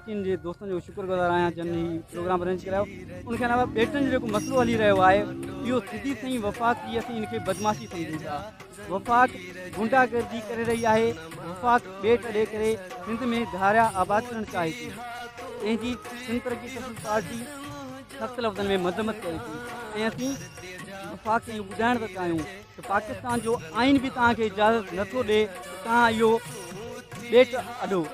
شائقين جي دوستن جو شڪر گذار آهيان جن هي پروگرام ارينج ڪرايو. ان کان علاوه ٻيٽن جو جيڪو مسئلو هلي رهيو آهي اهو سڌي سئين وفاق جي اسين ان کي بدمعاشي سمجهون ٿا. وفاق غنڊا گردي ڪري رهي آهي، وفاق ٻيٽ اڏي ڪري سنڌ ۾ ڌاريا آباد ڪرڻ چاهي ٿي. تنهن جي سنڌ ترقي پسند پارٽي سخت لفظن ۾ مذمت ڪري ٿي ۽ اسين وفاق کي اهو ٻڌائڻ ٿا چاهيون ته پاڪستان جو آئين به توهان کي اجازت نٿو ڏي ته توهان اهو ٻيٽ اڏو.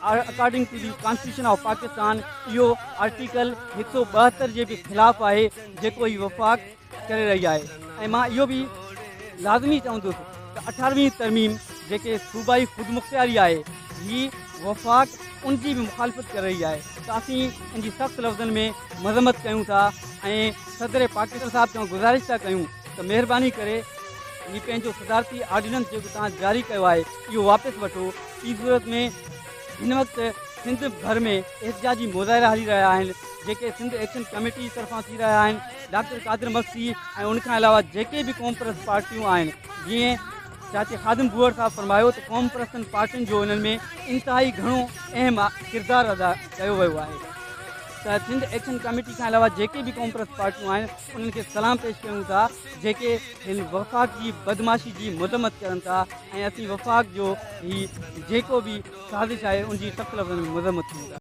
According to the constitution of Pakistan اهو آرٽيڪل 172 جي به خلاف آهي جيڪو هي وفاق ڪري رهي آهي ۽ مان اهو به لازمي چوندس ته اٺاروهين ترميم جيڪي صوبائي خودمختياري آهي هي وفاق ان جي به مخالفت ڪري رهي آهي ته اسين ان جي سخت لفظن ۾ مذمت ڪيون ٿا ۽ صدر پاڪستان صاحب کان گذارش ٿا ڪيون ته مهرباني ڪري هي پنهنجو صدارتي آرڊيننس جيڪو توهان جاري ڪيو آهي اهو واپس وٺو. ٻي صورت ۾ هن وقت سنڌ ڀر ۾ احتجاجي مظاهرا هلي رهيا آهن جيڪي سنڌ ايڪشن ڪميٽي جي طرفان ٿي رهيا آهن ڊاڪٽر قادر مگسي ۽ ان کان علاوه جيڪي به قومپرست پارٽيون آهن جيئن چاچي خادم بوهڙ صاحب فرمايو ته قومپرستن پارٽين جو انهن ۾ انتهائي گهڻو اهم ڪردار ادا ڪيو ويو آهي ته سنڌ ايڪشن ڪميٽي کان علاوه جيڪي به قومپرست پارٽيون آهن انهن کي سلام پيش ڪيون ٿا جيڪي هن وفاق جي بدمعاشي جي مذمت ڪرن ٿا ۽ اسين وفاق جو هي جيڪو به سازش آهي ان جي سخت لفظن ۾ مذمت ڪيون ٿا.